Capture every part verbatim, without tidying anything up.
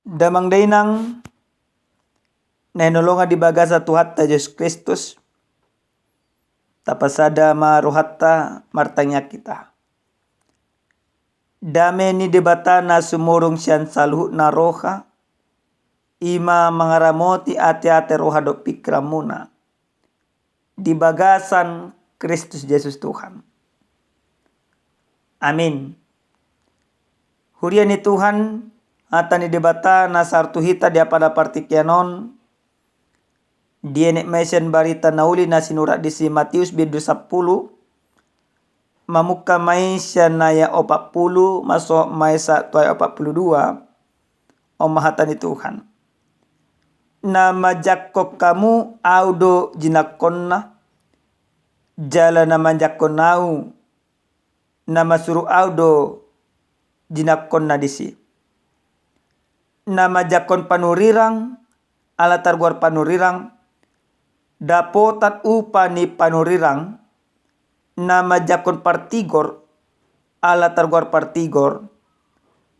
Damang dainang na hinaholongan di bagasan Tuhanta Jesus Kristus, tapasada ma rohanta, martangiang hita. Dame ni Debata na sumurung sian saluhutna roha, i ma mangaramoti ateate, roha dohot pingkiranmuna di bagasan Kristus Jesus Tuhan. Amin. Huria ni Tuhan, hata ni Debata na sahat tu hita di apala partingkian on, dienet ma i sian Barita na Uli na sinurat di si Matius bindu sampulu, mamungka ma i sian ayat opat pulu, masohot ma i sahat tu ayat opat pulu dua. On ma hata ni Tuhan: Na manjangkon hamu Ahu do jinangkonna, jala na manjangkon Ahu, na mansuru Ahu do jinangkonna disi. Na manjangkon panurirang, ala targoar panurirang, dapotan upa ni panurirang. Na manjangkon partigor, ala targoar partigor,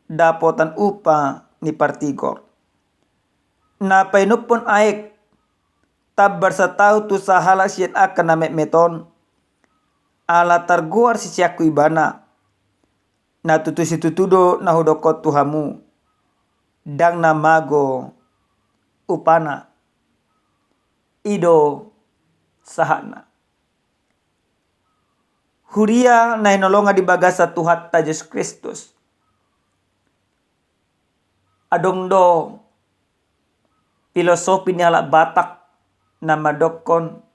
dapotan upa ni partigor. Na painumhon aek, tambar sataon tu sahalak sian angka na metmet on, ala targoar siseanku ibana. Na tutu situtu do na hudokkon tu hamu, ndang na mago upana. I do sahatna. Huria na hinaholongan di bagasan Tuhanta Jesus Kristus, adong do filosofi ni halak Batak na mandokkon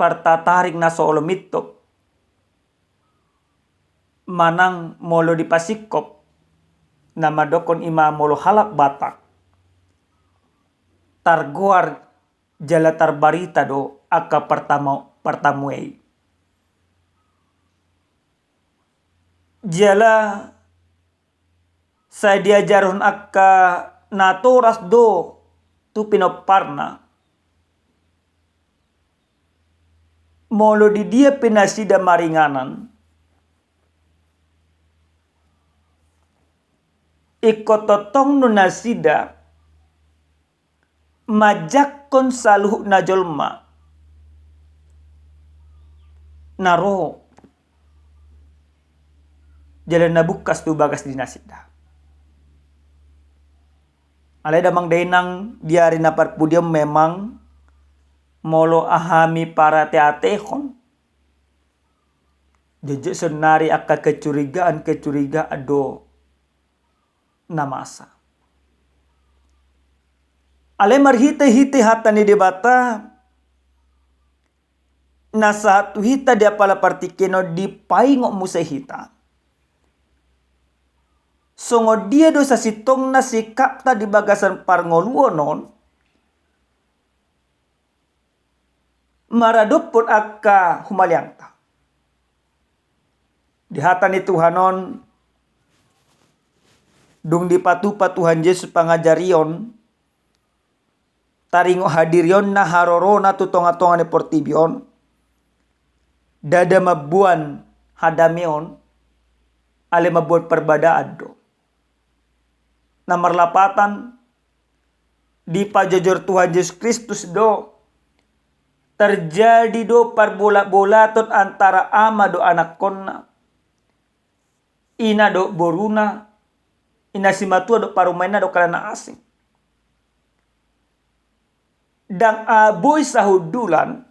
partatarik na so olo mintop, manang molo dipasingkop, na mandokkon i ma molo halak Batak, targoar jala tarbarita do angka partama-, partamuea i. Jala sai diajarhon angka natoras do tu pinomparna, molo di dia pe nasida maringanan, ingkon tongtong do nasida manjangkon saluhutna jolma na ro jala na bungkas tu bagas di nasida. Alai damang dainang, di ari na parpudi on memang molo hami parateatehon, jotjot saonari angka kecurigaan-kecurigaan do na masa. Alai marhitehite hata ni Debata na sahat tu hita di apala partingkian on, dipaingot muse hita songon dia do sasintongna sikapta di bagasan parngoluon on maradophon angka humaliangta. Di hata ni Tuhan on, dung dipatupa Tuhan Jesus pangajarion, taringot hadirionna, harorona tu tongatonga ni portibi on, ndada mamboan hadameon, alai mamboan parbadaan do. Na marlapatan, dipajojor Tuhan Jesus Kristus do, terjadi do parbolatbolaton antara ama dohot anakkonna, ina dohot boruna, ina simatua dohot parumaenna dohot halak na asing. Ndang boi sahundulan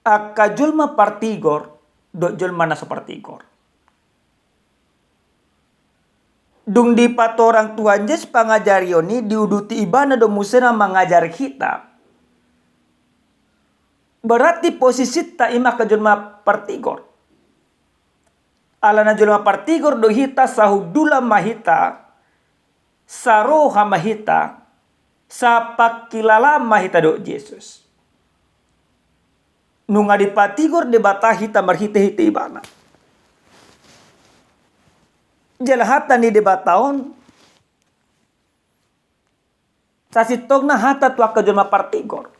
angka jolma partigor dohot jolma na so partigor. Dung dipatorang Tuhan Jesus pangajarion i, diuduti ibana do muse na mangajar hita, berarti posisinta i ma angka jolma partigor. Alana jolma partigor do hita, sahundulan ma hita, saroha ma hita, sapangkilalaan ma hita dohot Jesus. Nunga dipatigor Debata hita marhitehite ibana. Jala hata ni Debata on sasintongna hata tu angka jolma partigor.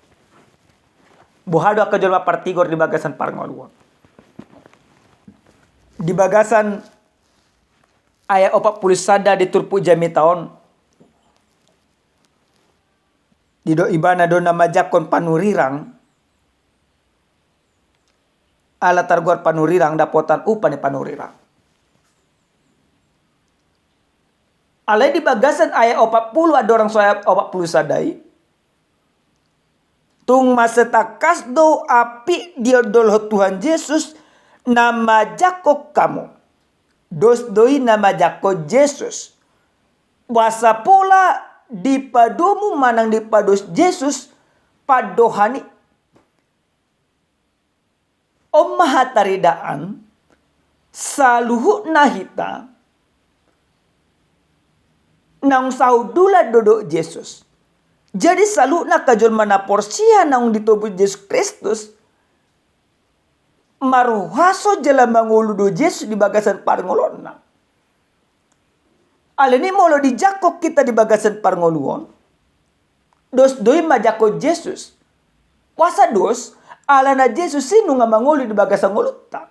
Boha do angka jolma partigor di bagasan parngoluon? Di bagasan ayat opat pulu sada di turpuk jamita on, didok ibana do na manjangkon panurirang, ala targoar panurirang dapotan upa ni panurirang. Alai di bagasan ayat opat pulu andorang so ayat opat pulu sada i, tung mansai tangkas do apik di dolok Tuhan Jesus na manjangkon hamu. Dos do i na manjangkon Jesus. Boasa pola dipadomu manang dipados Jesus pandohan i. On ma hataridaan, saluhutna hita naung sahundulan do dohot Jesus. Jadi saluhutna angka jolma na porsea naung ditobus Jesus Kristus, marhuaso jala mangolu do Jesus di bagasan parngoluonna. Alani molo dijangkon hita di bagasan parngoluon, dos do i manjangkon Jesus. Boasa dos, alana Jesus i nunga mangolu di bagasan ngolunta.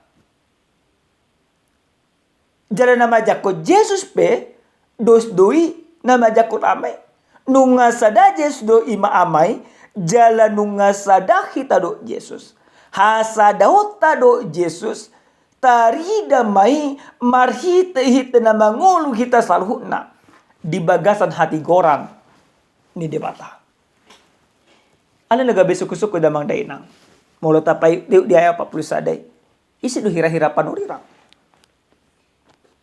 Jala na manjangkon Jesus pe, dos do i na manjangkon Ama i. Nunga sada Jesus do i ma Ama i, jala nunga sada hita dohot Jesus. Hasadaonta dohot Jesus, tarida ma i marhitehite na mangolu hita saluhutna di bagasan hatigoran ni Debata. Alai na gabe sungkun-sungkun damang dainang, molo tapaihut di ayat opat pulu sada i, ise do hira-hira panurirang?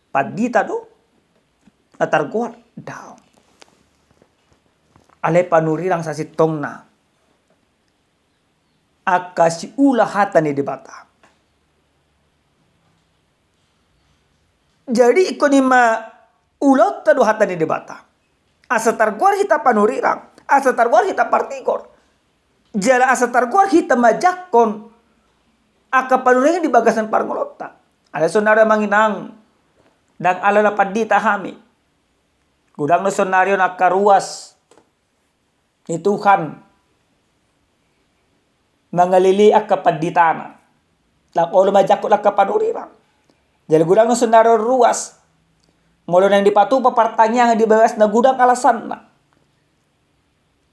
Pandita do na targoar? Daong. Alai panurirang sasintongna angka siula hata ni Debata. Jadi ingkon i ma ulaonta do hata ni Debata. Asa targoar hita panurirang, asa targoar hita partigor. Jala asa targoar hita manjangkon angka panurirang i di bagasan parngoluonta. Alai saonari amang inang, ndang ala na pandita hami. Godang do saonari on angka ruas ni Tuhan mangalelei angka panditana. Ndang olo manjangkon angka panurirang. Jala godang do saonari on ruas, molo naeng dipatupa partangiangan di bagasna godang alasanna.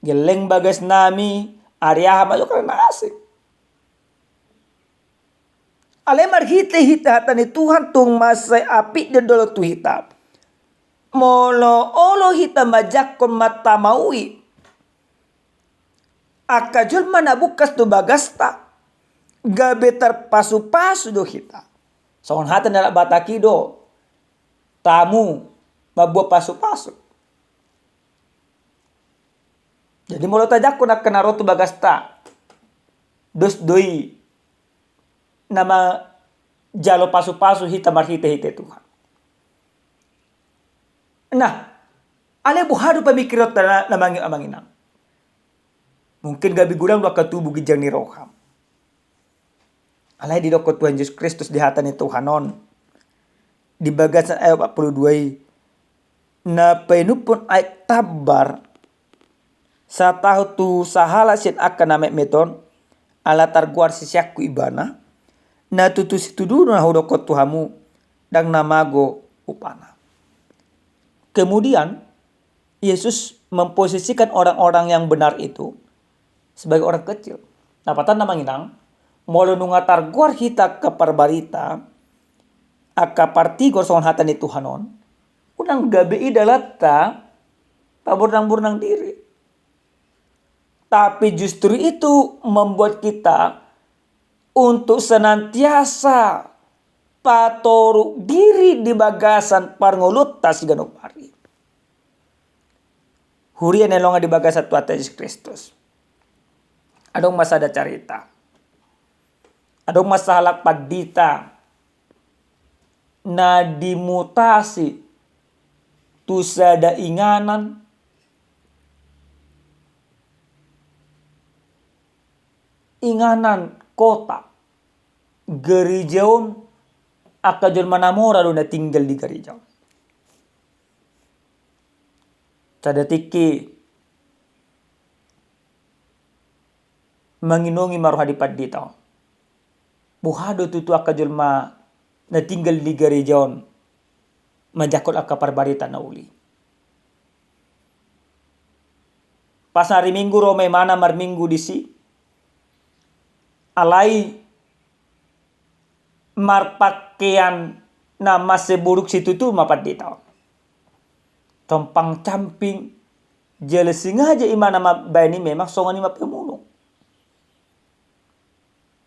Gelleng bagasnami, ari aha ma jolo na asing. Alai marhitehite hata ni Tuhan tung mansai apik do dolok tu hita. Molo olo hita manjangkon mantamaui angka jolma na bungkas tu bagasta, gabe tarpasupasu do hita. Songon hata ni halak Batak i do, tamu mamboan pasupasu. Jadi molo tajangkon angka na ro tu bagasta, dos do i na manjalo pasupasu hita marhitehite Tuhan. Nah, alai boha do pamingkirionta na, na mangi-, amang inang? Mungkin gabe godang do angka tubu ginjang ni roham. Alai didokkon Tuhan Jesus Kristus di hata ni Tuhan on di bagasan ayat opat pulu dua i, na painuphon aek tambar sataon tu sahalak sian angka na metmet on, ala targoar siseanku ibana, na tutu situtu do na hudokkon tu hamu, ndang na mago upana. Kemudian, Yesus memposisikan orang-orang yang benar itu sebagai orang kecil. Nah, patanna amang inang, molo nunga targoar hita angka parbarita, angka partigor songon hata ni Tuhan on, unang gabe i dalanta paburnang-burnang diri. Tapi justru itu membuat kita untuk senantiasa patoruk diri di bagasan parngoluonta siganup ari. Huria na hinaholongan di bagasan Tuhanta Jesus Kristus. Adong ma sada carita. Adong ma sahalak pandita na dimutasi tu sada inganan, inganan kota. Gareja on, angka jolma na mora do na tinggal di gareja on. Sada tingki manginongi ma roha ni pandita on. Boha do tutu angka jolma na tinggal di gareja on manjangkon angka parbarita na uli. Pas ari Minggu ro ma imana marminggu disi, alai marpangkean na mansai buruk situtu ma pandita on. Compang-camping, jala sengaja imana mambaen i memang songon i ma pemulung.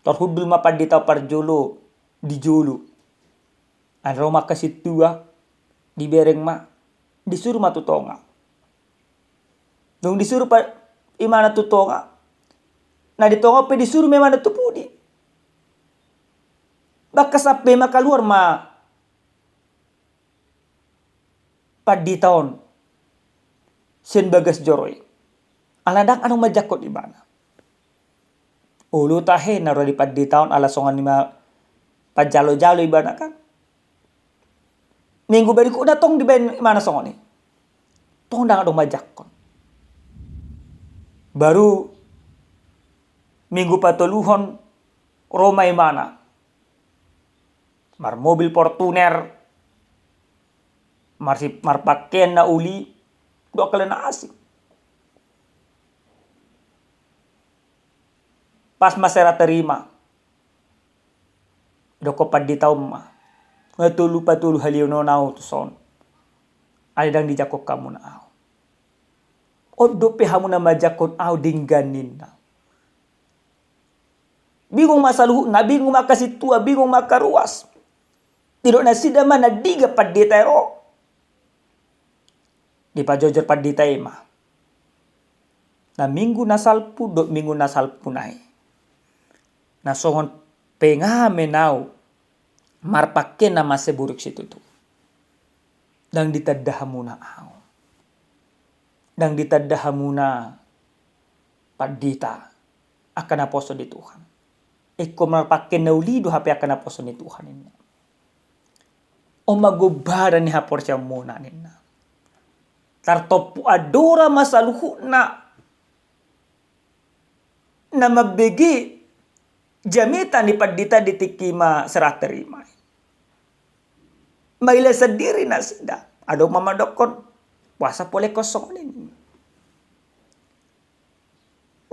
Tarhundul ma pandita on parjolo di jolo. Alai ro ma angka sintua, dibereng ma, disuru ma tu tonga. Dung disuru pa imana tu tonga, na di tonga on pe disuru ma imana tu pudi. Bagas sampe ma kaluar ma pandita on sian bagas joro i. Ala ndang adong manjangkon ibana. Olo tahe na ro di pandita on ala songon i ma panjalo-jalo ibana kan. Minggu berikutna tong dibaen imana songon i. Tong ndang adong manjangkon. Baru minggu patoluhon ro ma imana. Marmobil Fortuner, marsi-, marpangkean na uli, dohot angka na asing. Pas ma serah terima, didok pandita on ma, nga tolu patolu hali on ahu tu son. Alai ndang dijangkon hamuna ahu. On dope hamuna manjangkon ahu denggan ninna. Bingung ma saluhutna, bingung ma angka sintua, bingung ma angka ruas. Didok nasida ma na diga pandita i ro. Dipajojor pandita i ma. Na minggu na salpu dohot minggu na salpu nai, na songon pengamen ahu marpangkean na mansai buruk situtu. Ndang ditanda hamuna ahu. Ndang ditanda hamuna pandita angka naposo ni Tuhan. Ingkon marpangkean na uli do hape angka naposo ni Tuhan ninna. On ma gombaran ni haporseaonmuna ninna. Tartompu andora ma saluhutna na mambege jamita ni pandita di tingki ma serah terima i. Maila sandiri nasida. Adong ma mandokkon, puasa pole kosong ninna.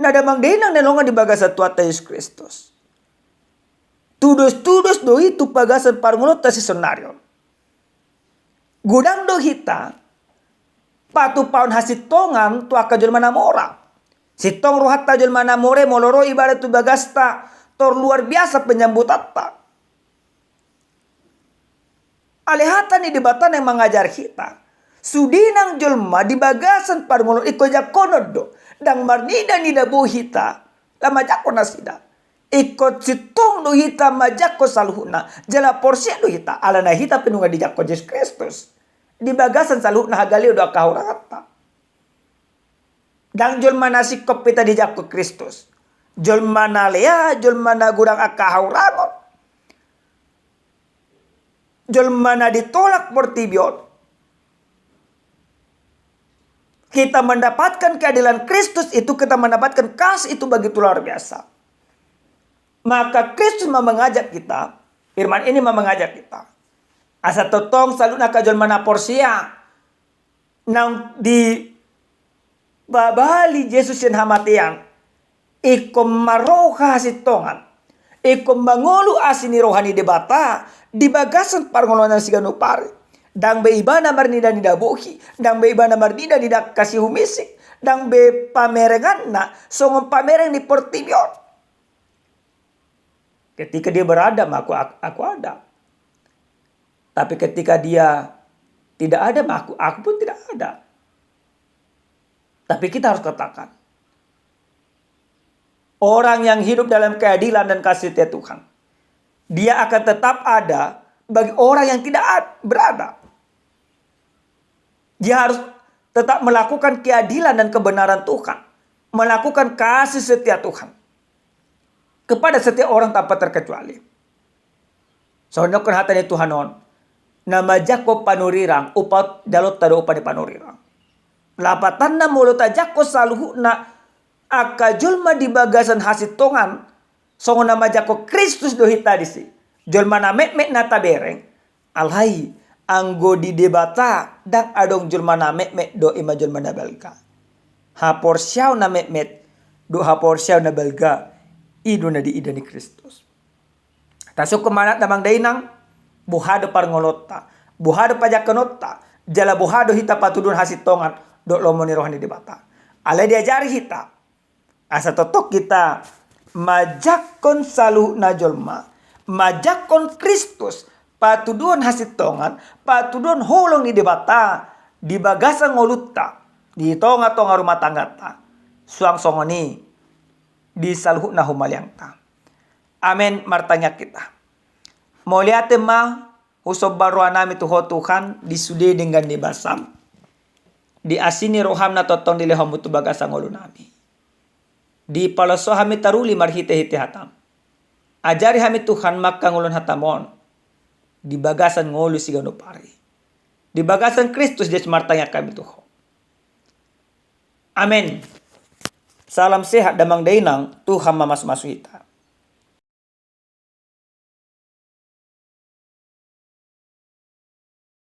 Na damang dainang na hinaholongan di bagasan Tuhanta Jesus Kristus, tudos-tudos do i tu bagasan parngoluonta sisaonari on. Godang do hita patupahon hasintongan tu angka jolma na mora. Sintong rohanta jolma na mora i molo ro ibana tu bagasta, tor luar biasa penyambutanta. Alai hata ni Debata na mangajar hita, sude nang jolma di bagasan parngoluon ingkon jangkonon do, ndang marnida-nida bohi hita, lam manjangkon nasida. Ingkon sintong do hita manjangkon saluhutna, jala porsea do hita, alana hita pe nunga dijangkon Jesus Kristus. Di bagasan saluhutna hagaleon dohot hahuranganta. Ndang jolma na singkop hita dijangkon Kristus. Jolma na lea, jolma na godang angka hahurangon. Jolma na ditolak portibi on. Kita mendapatkan keadilan Kristus itu, kita mendapatkan kasih itu begitu luar biasa. Maka Kristus ma mengajak kita, firman ini ma mengajak kita. Asa tongtong saluhutna angka jolma na porsea, naung dipabali Jesus sian hamatean, ingkon marroha hasintongan, ingkon mangolu asi ni roha ni Debata di bagasan parngoluonna siganup ari. Ndang be ibana marnida-nida bohi, ndang be ibana marnida-nida angka sihumisik, ndang be pamerenganna songon pamereng ni portibi on. Ketika dia berada, maka aku, aku ada. Tapi ketika dia tidak ada, maka aku, aku pun tidak ada. Tapi kita harus katakan, orang yang hidup dalam keadilan dan kasih setia Tuhan, dia akan tetap ada bagi orang yang tidak ad-, berada. Dia harus tetap melakukan keadilan dan kebenaran Tuhan, melakukan kasih setia Tuhan kepada setiap orang tanpa terkecuali. Songon nidok hata ni Tuhan on, na manjangkon panurirang, upa, jaloonta do upa ni panurirang. Lapatanna molo tajangkon saluhutna angka jolma di bagasan hasintongan, songon na manjangkon Kristus do hita disi. Jolma na metmet na tabereng, alai anggo di Debata ndang adong jolma na metmet do, i ma jolma na balga. Haporseaon na metmet dohot haporseaon na balga, i do na diida ni Kristus. Tasungkun ma, damang dainang, boha do parngoluonta, boha do pajangkononta, jala boha do hita patuduhon hasintongan dohot lomo ni roha ni Debata. Alai diajari hita asa tongtong hita manjangkon saluhutna jolma, manjangkon Kristus, patuduhon hasintongan, patuduhon holong ni Debata di bagasan ngolunta, di tongatonga rumah tangganta, suang songon i di saluhutna humaliangta. Amen. Martangiang hita. Mauliate ma husomba rohanami tu Ho Tuhan, di sude denggan ni basam, di asi ni roham na tongtong dilehonmu tu bagasan ngolunami. Dipaloas Ho hami taruli marhitehite hatam. Ajari hami Tuhan mangkangoluhon hatam on di bagasan ngolu siganup ari. Di bagasan Kristus Jesus martangiang hami tu Ho. Amen. Salam sehat damang dainang, Tuhan mamasumasu hita.